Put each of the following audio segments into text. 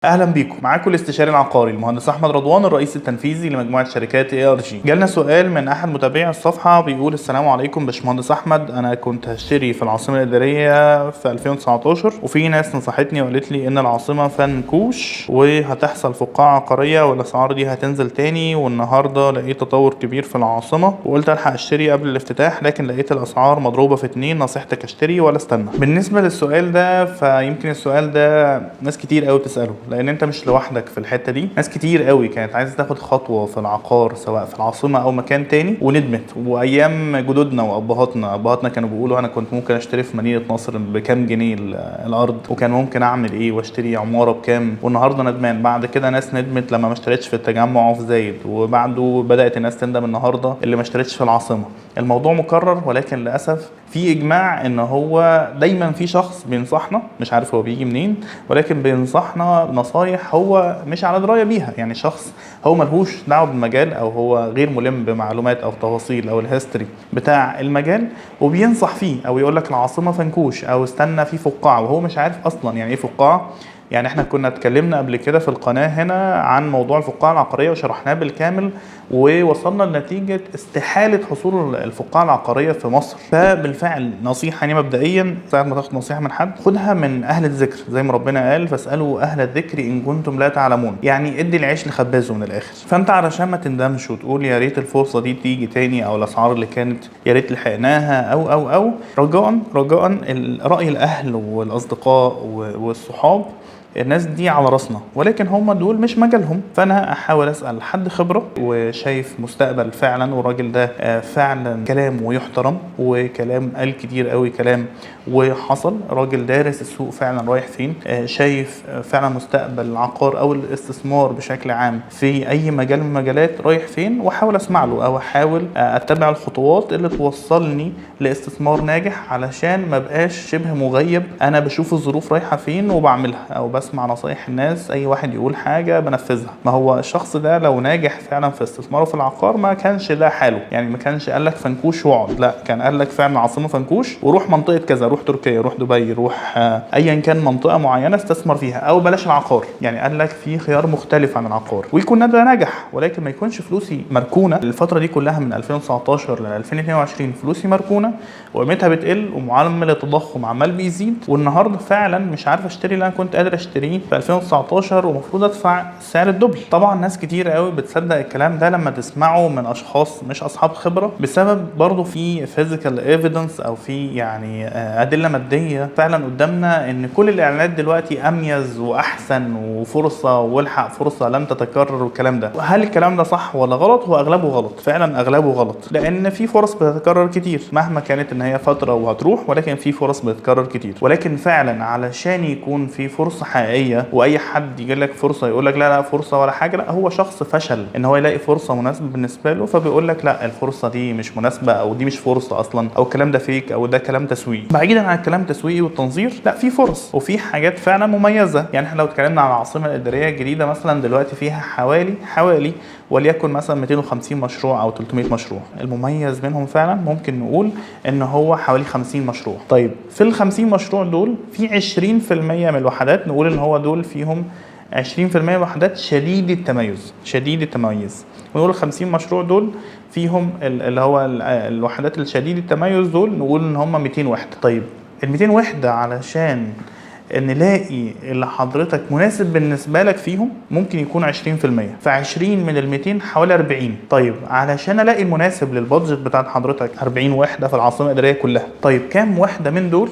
اهلا بيكم، معاكم الاستشاري العقاري المهندس احمد رضوان، الرئيس التنفيذي لمجموعة شركات ARG. جالنا سؤال من احد متابعي الصفحة بيقول: السلام عليكم باشمهندس احمد، انا كنت هشتري في العاصمة الادارية في 2019، وفي ناس نصحتني وقالت لي ان العاصمة فنكوش وهتحصل فقاعة عقارية والاسعار دي هتنزل تاني، والنهارده لقيت تطور كبير في العاصمة وقلت الحق اشتري قبل الافتتاح، لكن لقيت الاسعار مضروبة في اتنين. نصيحتك اشتري ولا استنى؟ بالنسبة للسؤال ده، فيمكن السؤال ده ناس كتير قوي بتساله، لان انت مش لوحدك في الحتة دي. ناس كتير قوي كانت عايزه تاخد خطوة في العقار، سواء في العاصمة او مكان تاني، وندمت. وايام جدودنا وابهاتنا، ابهاتنا كانوا بيقولوا: انا كنت ممكن اشتري في مدينة نصر بكام جنيه الارض، وكان ممكن اعمل ايه واشتري عمارة بكام، والنهارده ندمان. بعد كده ناس ندمت لما ما اشتريتش في التجمع وفي زايد، وبعده بدات الناس تندم النهارده اللي ما اشتريتش في العاصمه. الموضوع مكرر، ولكن للاسف في اجماع ان هو دايما في شخص بينصحنا، مش عارف هو بيجي منين، ولكن بينصحنا نصايح هو مش على دراية بيها. يعني شخص هو ملهوش دعوه بالمجال، او هو غير ملم بمعلومات او تفاصيل او ال history بتاع المجال، وبينصح فيه، او يقول لك العاصمة فنكوش، او استنى في فقاعه، وهو مش عارف اصلا يعني ايه فقاعه. يعني احنا كنا اتكلمنا قبل كده في القناة هنا عن موضوع الفقاعة العقارية وشرحناه بالكامل، ووصلنا لنتيجة استحالة حصول الفقاعة العقارية في مصر. فبالفعل نصيحة يعني مبدئيا، ساعة ما تاخد نصيحة من حد خدها من أهل الذكر، زي ما ربنا قال: فاسألوا أهل الذكر إن كنتم لا تعلمون. يعني ادي العيش لخبازه من الآخر. فأنت علشان ما تندمش وتقول يا ريت الفرصة دي تيجي تاني، أو الأسعار اللي كانت يا ريت لحقناها، أو رجاء رجاء، رأي الأهل والأصدقاء والصحاب، الناس دي على راسنا، ولكن هم دول مش مجالهم. فانا احاول اسال حد خبره وشايف مستقبل فعلا، والراجل ده فعلا كلامه يحترم، وكلام قال كتير قوي كلام وحصل، راجل دارس السوق فعلا رايح فين، شايف فعلا مستقبل العقار او الاستثمار بشكل عام في اي مجال من المجالات رايح فين، واحاول اسمع له او احاول اتبع الخطوات اللي توصلني لاستثمار ناجح، علشان ما بقاش شبه مغيب. انا بشوف الظروف رايحة فين وبعملها، او بسمع نصايح الناس، اي واحد يقول حاجة بنفذها. ما هو الشخص ده لو ناجح فعلا في استثماره في العقار ما كانش ده حاله، يعني ما كانش قال لك فنكوش واقعد، لا، كان قال لك فعلا عاصمة فنكوش وروح منطقة كذا، روح تركيا، روح دبي، روح ايا كان منطقة معينة استثمر فيها، او بلاش العقار. يعني قال لك في خيار مختلف عن العقار، ويكون ده نجح. ولكن ما يكونش فلوسي مركونة الفترة دي كلها من 2019 ل 2022، فلوسي مركونة وقيمتها بتقل ومعامل التضخم عمال بيزيد، والنهارده فعلا مش عارف اشتري اللي انا كنت قادر اشتريه في 2019، ومفروض ادفع سعر ال double. طبعا ناس كتير قوي بتصدق الكلام ده لما تسمعه من اشخاص مش اصحاب خبره، بسبب برضه في physical evidence او في يعني ادلة مادية فعلا قدامنا ان كل الاعلانات دلوقتي اميز واحسن وفرصه والحق فرصة لن تتكرر والكلام ده. هل الكلام ده صح ولا غلط؟ هو اغلبه غلط، فعلا اغلبه غلط، لان في فرص بتتكرر كتير مهما كانت ان هي فترة وهتروح، ولكن في فرص بتتكرر كتير. ولكن فعلا علشان يكون في فرصة حقيقيه، واي حد يجي لك فرصة يقول لك لا لا فرصة ولا حاجه، لا، هو شخص فشل ان هو يلاقي فرصة مناسبة بالنسبة له، فبيقول لك لا الفرصة دي مش مناسبه، او دي مش فرصة اصلا، او الكلام ده fake، او ده كلام تسويقي. بعيدا عن الكلام التسويقي والتنظير، لا، في فرص وفي حاجات فعلا مميزه. يعني احنا لو اتكلمنا عن العاصمة الادارية الجديدة مثلا، دلوقتي فيها حوالي وليكن مثلا 250 مشروع او 300 مشروع، المميز منهم فعلا ممكن نقول ان هو حوالي 50 مشروع. طيب، في ال 50 مشروع دول في 20% من الوحدات، نقول ان هو دول فيهم 20% وحدات شديد التميز، شديد التميز، ونقول ال 50 مشروع دول فيهم اللي هو الوحدات الشديد التميز دول، نقول ان هم 200 وحده. طيب، ال 200 وحده علشان نلاقي اللي حضرتك مناسب بالنسبة لك فيهم ممكن يكون 20%، ف20 من ال 200 حوالي 40. طيب، علشان الاقي المناسب لل budget بتاعت حضرتك 40 وحده في العاصمة الادارية كلها، طيب كام وحده من دول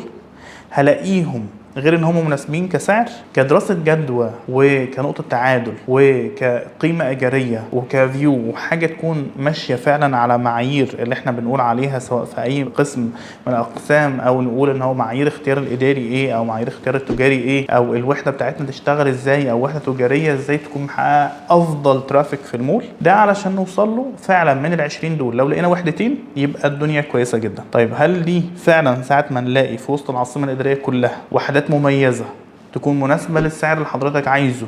هلاقيهم غير ان هم مناسبين كسعر، كدراسه جدوى، وكنقطه تعادل، وكقيمه ايجاريه، وك view، وحاجه تكون ماشية فعلا على معايير اللي احنا بنقول عليها، سواء في اي قسم من الاقسام، او نقول ان هو معايير اختيار الاداري ايه، او معايير اختيار التجاري ايه، او الوحدة بتاعتنا تشتغل ازاي، او وحده تجارية ازاي تكون محققة افضل traffic في المول ده. علشان نوصل له فعلا من ال 20 دول لو لقينا وحدتين يبقى الدنيا كويسة جدا. طيب، هل دي فعلا ساعة ما نلاقي في وسط العاصمة الادارية كلها وحدات مميزة تكون مناسبة للسعر اللي حضرتك عايزه،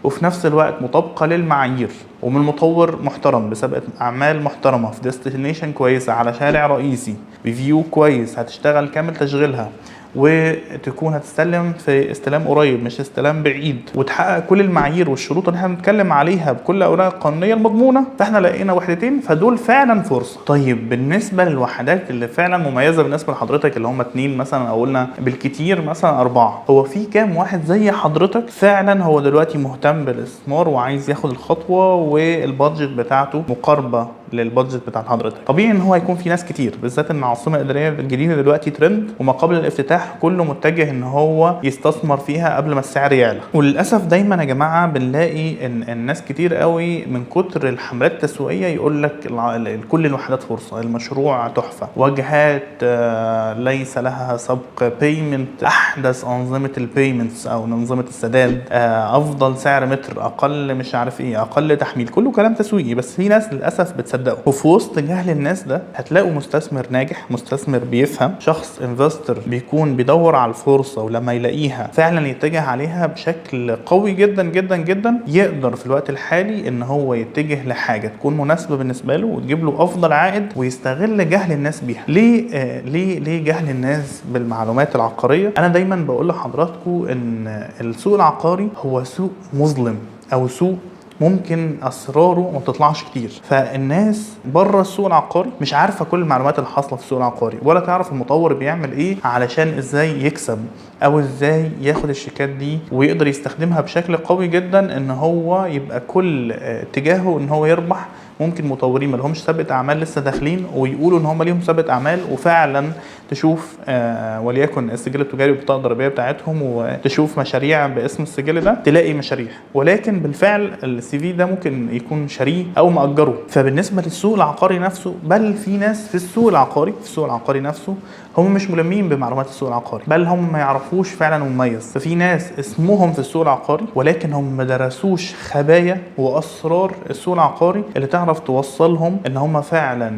وفي نفس الوقت مطابقه للمعايير، ومن مطور محترم بسابقه اعمال محترمه، في destination كويسه، على شارع رئيسي، ب view كويس، هتشتغل كامل تشغيلها، وتكون هتستلم في استلام قريب مش استلام بعيد، وتحقق كل المعايير والشروط اللي احنا بنتكلم عليها بكل الاوراق القانونية المضمونه، فاحنا لقينا وحدتين، فدول فعلا فرصة. طيب بالنسبة للوحدات اللي فعلا مميزة بالنسبة لحضرتك اللي هم 2 مثلا او قلنا بالكتير مثلا 4، هو في كام واحد زي حضرتك فعلا هو دلوقتي مهتم بالاستثمار وعايز ياخد الخطوة وال budget بتاعته مقاربة لل budget بتاعت حضرتك؟ طبيعي ان هو هيكون في ناس كتير، بالذات ان العاصمة الادارية الجديدة دلوقتي ترند، وما قبل الافتتاح كله متجه ان هو يستثمر فيها قبل ما السعر يعلى. وللاسف دايما يا جماعة بنلاقي ان الناس كتير قوي من كتر الحملات التسويقية يقول لك كل الوحدات فرصة، المشروع تحفة، واجهات ليس لها سبق، payment احدث انظمة ال payments او انظمة السداد، افضل سعر متر، اقل مش عارف ايه، اقل تحميل، كله كلام تسويقي، بس في ناس للاسف بتصدقه. وفي وسط جهل الناس ده هتلاقوا مستثمر ناجح، مستثمر بيفهم، شخص investor بيكون بيدور على الفرصة، ولما يلاقيها فعلا يتجه عليها بشكل قوي جدا جدا جدا، يقدر في الوقت الحالي ان هو يتجه لحاجة تكون مناسبة بالنسبة له وتجيب له افضل عائد ويستغل جهل الناس بيها. ليه جهل الناس بالمعلومات العقارية؟ انا دايما بقول لحضراتكم ان السوق العقاري هو سوق مظلم او سوق ممكن اسراره ما بتطلعش كتير، فالناس بره السوق العقاري مش عارفه كل المعلومات اللي حاصله في السوق العقاري، ولا تعرف المطور بيعمل ايه علشان ازاي يكسب او ازاي ياخد الشيكات دي ويقدر يستخدمها بشكل قوي جدا ان هو يبقى كل اتجاهه ان هو يربح. ممكن مطورين ما لهمش سابقه اعمال لسه داخلين ويقولوا ان هم ليهم سابقه اعمال، وفعلا تشوف وليكن السجل التجاري والبطاقه الضريبية بتاعتهم وتشوف مشاريع باسم السجل ده، تلاقي مشاريع، ولكن بالفعل ال CV ده ممكن يكون شاريه او مأجره. فبالنسبه للسوق العقاري نفسه، بل في ناس في السوق العقاري نفسه هم مش ملمين بمعلومات السوق العقاري، بل هم ما يعرفوش فعلا مميز. ففي ناس اسمهم في السوق العقاري ولكن هم ما درسوش خبايا واسرار السوق العقاري اللي تعرف توصلهم ان هم فعلا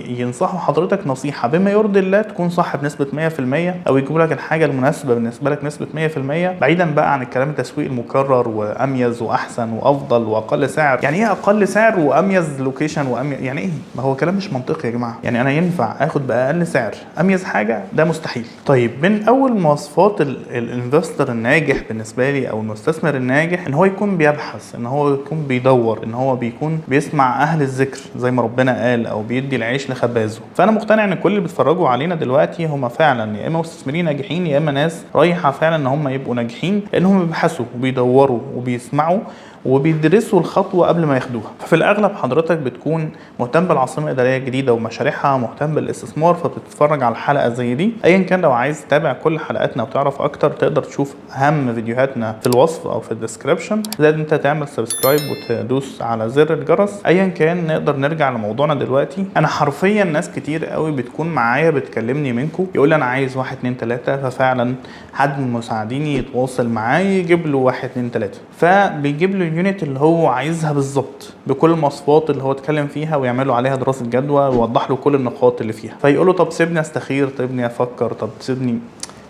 ينصحوا حضرتك نصيحة بما يرضي الله تكون صح بنسبة 100%، او يجيبوا لك الحاجة المناسبة بالنسبة لك نسبه 100%، بعيدا بقى عن الكلام التسويقي المكرر واميز واحسن وافضل واقل سعر. يعني ايه اقل سعر واميز location واميز؟ يعني ايه؟ ما هو كلام مش منطقي يا جماعة. يعني انا ينفع اخد باقل سعر اميز حاجة؟ ده مستحيل. طيب من اول مواصفات ال investor الناجح بالنسبة لي او المستثمر الناجح ان هو يكون بيبحث، ان هو يكون بيدور، ان هو بيكون بيسمع اهل الذكر زي ما ربنا قال، او بيدي العيش لخبازه. فانا مقتنع ان كل اللي بيتفرجوا علينا دلوقتي هم فعلا يا اما مستثمرين ناجحين يا اما ناس رايحة فعلا ان هم يبقوا ناجحين، لان هم بيبحثوا وبيدوروا وبيسمعوا وبيدرسوا الخطوة قبل ما ياخدوها. ففي الأغلب حضرتك بتكون مهتم بالعاصمة الإدارية الجديدة ومشاريعها، مهتم بالاستثمار، فبتتفرج على حلقة زي دي. أيا كان، لو عايز تتابع كل حلقاتنا وتعرف أكتر تقدر تشوف أهم فيديوهاتنا في الوصف أو في ال description، زائد أنت تعمل subscribe وتدوس على زر الجرس. أيا كان، نقدر نرجع لموضوعنا دلوقتي. أنا حرفيا ناس كتير قوي بتكون معايا بتكلمني منكم يقول لي أنا عايز 1 2 3، ففعلا حد من مساعديني يتواصل معاه يجيب له 1 2 3، فبيجيب له ال unit اللي هو عايزها بالظبط بكل المواصفات اللي هو اتكلم فيها، ويعملوا عليها دراسة جدوى ويوضح له كل النقاط اللي فيها. فيقول له طب سيبني استخير، طب سيبني افكر، طب سيبني.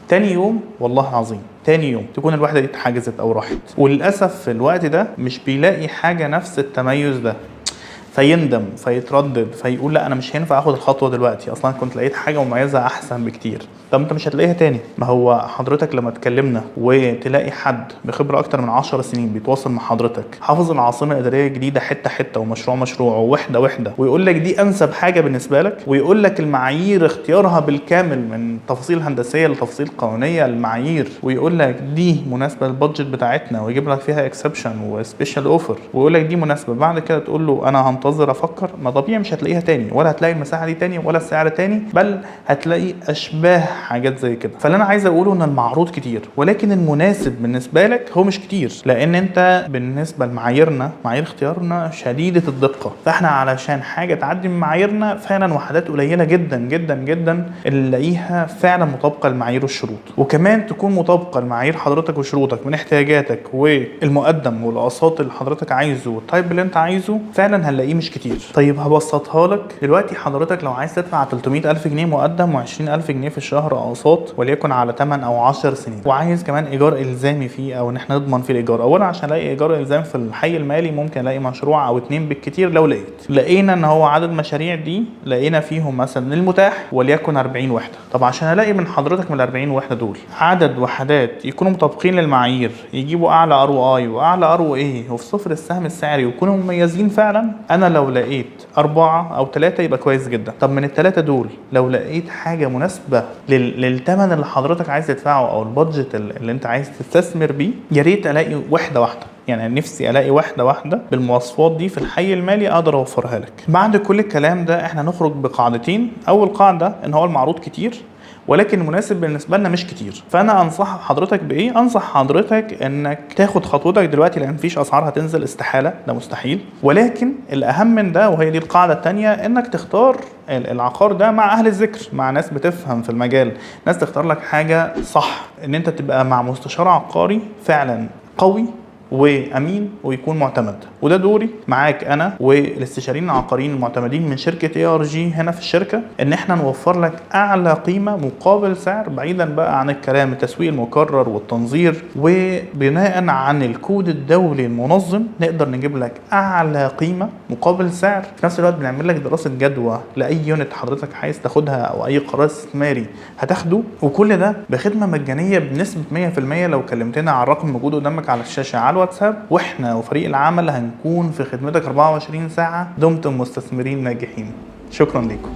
تاني يوم والله العظيم تاني يوم تكون الوحدة دي اتحجزت او راحت. وللاسف في الوقت ده مش بيلاقي حاجة نفس التميز ده، فيندم فيتردد فيقول لا انا مش هينفع اخد الخطوة دلوقتي، اصلا كنت لقيت حاجة مميزة احسن بكتير. طب انت مش هتلاقيها تاني. ما هو حضرتك لما تكلمنا وتلاقي حد بخبره اكتر من 10 سنين بيتواصل مع حضرتك، حافظ العاصمة الادارية الجديدة حتة حتة ومشروع مشروع ووحده وحده، ويقول لك دي انسب حاجة بالنسبة لك، ويقول لك المعايير اختيارها بالكامل من تفاصيل هندسية لتفاصيل قانونية المعايير، ويقول لك دي مناسبة لل budget بتاعتنا، ويجيب لك فيها exception و special offer، ويقول لك دي مناسبة. بعد كده تقول له انا هنتظر افكر، ما طبيعي مش هتلاقيها تاني، ولا هتلاقي المساحة دي تاني ولا السعر تاني، بل هتلاقي اشباه حاجات زي كده. فاللي انا عايز اقوله ان المعروض كتير، ولكن المناسب بالنسبة لك هو مش كتير، لان انت بالنسبة لمعاييرنا، معايير اختيارنا شديدة الدقة، فاحنا علشان حاجة تعدي من معاييرنا فعلا وحدات قليله جدا جدا جدا اللي نلاقيها فعلا مطابقه للمعايير والشروط، وكمان تكون مطابقه لمعايير حضرتك وشروطك من احتياجاتك والمقدم والاقساط اللي حضرتك عايزه وال type اللي انت عايزه، فعلا هنلاقيه مش كتير؟ طيب هبسطها لك دلوقتي. حضرتك لو عايز تدفع 300,000 جنيه مقدم و20,000 جنيه في الشهر اقساط، وليكن على 8 او 10 سنين، وعايز كمان ايجار الزامي فيه او ان احنا نضمن فيه الايجار. اولا عشان الاقي ايجار الزامي في الحي المالي ممكن الاقي مشروع او 2 بالكتير. لو لقينا ان هو عدد المشاريع دي لقينا فيهم مثلا المتاح وليكن 40 وحده. طب عشان الاقي من حضرتك من ال 40 وحده دول عدد وحدات يكونوا مطابقين للمعايير، يجيبوا اعلى ROI واعلى ROA وفي صفر السهم السعري ويكونوا مميزين فعلا، انا لو لقيت 4 او 3 يبقى كويس جدا. طب من ال3 دول لو لقيت حاجة مناسبة للثمن اللي حضرتك عايز تدفعه او ال budget اللي انت عايز تستثمر بيه، يا ريت الاقي وحده واحدة. يعني نفسي الاقي واحدة واحدة بالمواصفات دي في الحي المالي اقدر اوفرها لك. بعد كل الكلام ده احنا نخرج بقاعدتين. اول قاعدة ان هو المعروض كتير ولكن المناسب بالنسبة لنا مش كتير. فانا انصح حضرتك بايه؟ انصح حضرتك انك تاخد خطوتك دلوقتي، لان مفيش اسعار هتنزل، استحالة، ده مستحيل. ولكن الاهم من ده وهي دي القاعدة الثانية، انك تختار العقار ده مع اهل الذكر، مع ناس بتفهم في المجال، ناس تختار لك حاجة صح، ان انت تبقى مع مستشار عقاري فعلا قوي وامين ويكون معتمد. وده دوري معاك انا والاستشاريين العقاريين المعتمدين من شركة ARG هنا في الشركة، ان احنا نوفر لك اعلى قيمة مقابل سعر، بعيدا بقى عن الكلام التسويق المكرر والتنظير، وبناء عن الكود الدولي المنظم نقدر نجيب لك اعلى قيمة مقابل سعر. في نفس الوقت بنعمل لك دراسة جدوى لاي unit حضرتك عايز تاخدها او اي قرار استثماري هتاخده، وكل ده بخدمة مجانية بنسبة 100% لو كلمتنا على الرقم الموجود قدامك على الشاشة على الواتساب، واحنا وفريق العمل هنكون في خدمتك 24 ساعة. دمتم مستثمرين ناجحين. شكرا لكم.